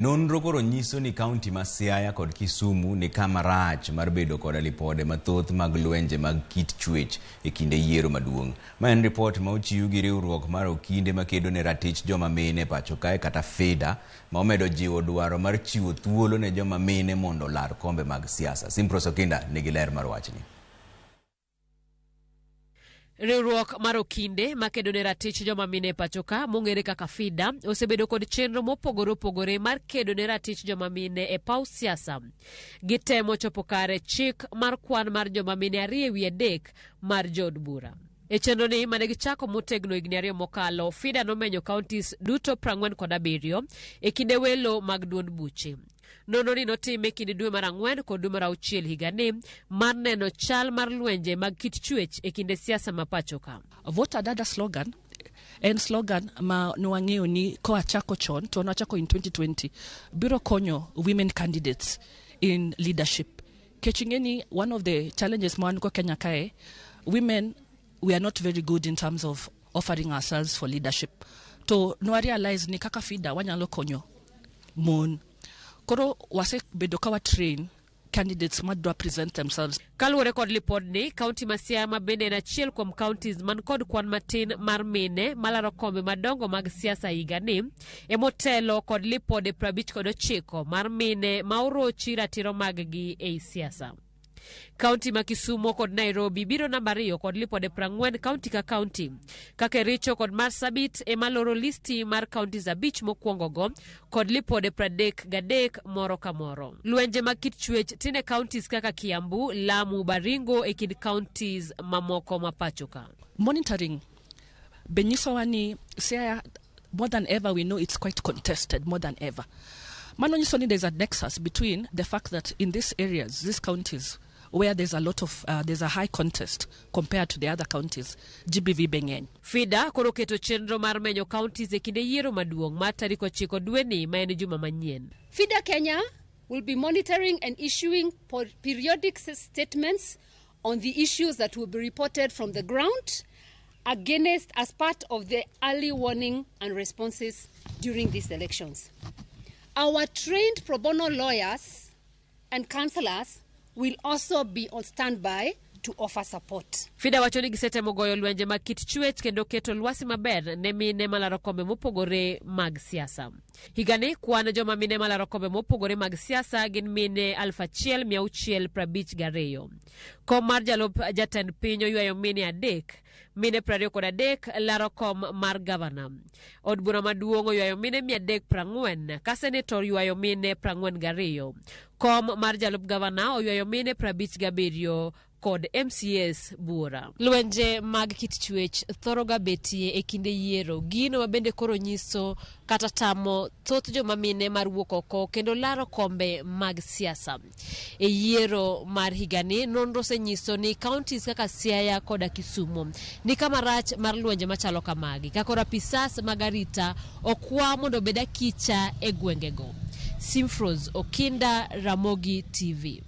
Nonro koro nyiso ni kaunti ma Siaya kod Kisumu ni kama rach mar bedo koda lipode mathoth mag lwenje mag kit chwech e kinde yiero maduong'. Ma en ripot ma ochiw gi riwruok mar okinde makedo ne ratich joma mine e pacho kae kata FIDA ma omedo jiwo dwaro mar chiwo thuolo ne joma mine mondo olar kombe mag siasa. Simpros Okinda nigi ler mar wachni. Riwruok mar okinde makedo ne ratich joma mine e pacho ka mong'ere kaka FIDA osebedo kod chenro mopogore opogore mar kedo ne ratich joma mine e paw siasa. Gitemo chopo kare chik mar kwan mar joma mine 2 e wi 3 mar jood bura. E chenroni mane gichako motegno higni 2 mokalo, FIDA nomenyo counties duto 47 e kinde welo mag duond buche. Nonro ni notim e kind dwe mar 4 kod dwe mar 6 higani mar neno chal mar lwenje mag kit chwech e kinde siasa ma pacho ka. Vote Adada slogan en slogan ma nwang'eyo ni koa chako chon to nwachako in 2020 biro konyo women candidates in leadership. Kech ing'e ni one of the challenges ma wan go Kenya kae, women, we are not very good in terms of offering ourselves for leadership. To nwa realize ni kaka FIDA wanyalo konyo mon. Koro wasebedo ka wa train candidates madwa present themselves. Kaluwore kod lipodni, kaunti ma Siaya ma bende en achiel kuom counties man kod kwan matin mar mine malaro kombe madongo mag siasa higani, emotelo kod lipode 59 mar mine ma orochi ratiro mag-gi ei siasa. Kaunti ma Kisumo kod Nairobi biro namba 2 kod lipode 40 kaunti ka kaunti. Ka Kericho kod Marsabit ema loro listi mar counties 5 mokwongo go kod lipode 33 moro ka moro. Lwenje mag kit chwech tine counties kaka Kiambu, Lamu, Baringo e kind counties mamoko ma pacho ka. Monitoring be nyisowa ni Siaya, more than ever, we know it's quite contested more than ever. Mano nyiso ni there's a nexus between the fact that in these areas, these counties, where there's a lot of, there's a high contest compared to the other counties, GBV be ng'eny. FIDA koro keto chenro mar menyo counties e kinde yiero maduong' mar tarik 9 dweni ma en juma manyien. FIDA Kenya will be monitoring and issuing periodic statements on the issues that will be reported from the ground against as part of the early warning and responses during these elections. Our trained pro bono lawyers and counselors will also be on standby to offer support. FIDA wacho ni gisetemo goyo lwenje mag kit chwech kendo keto lwasi maber ne mine malaro kombe mopogore mag siasa. Higani kwan joma mine malaro kombe mopogore mag siasa gin mine 1652. Kom mar jalup jatend piny oywayo mine 3, mine 23 laro kom mar gavana. Od bura maduong' oywayo mine 340, ka senator ywayo mine 42. Kom mar jalup gavana oywayo mine 57 kod MCAs buora. Lwenje mag kit chwech thoro ga betie e kinde yiero, gino ma bende koro nyiso kata tamo thoth joma mine mar wuok oko kendo laro kombe mag siasa. E yiero mar higani, nonro osenyiso ni counties kaka Siaya koda Kisumu ni kama rach mar lwenje machalo kamagi, ka koro apisas mag arita okwa mondo obed akicha e gwengego. Simfros Okinda, Ramogi TV.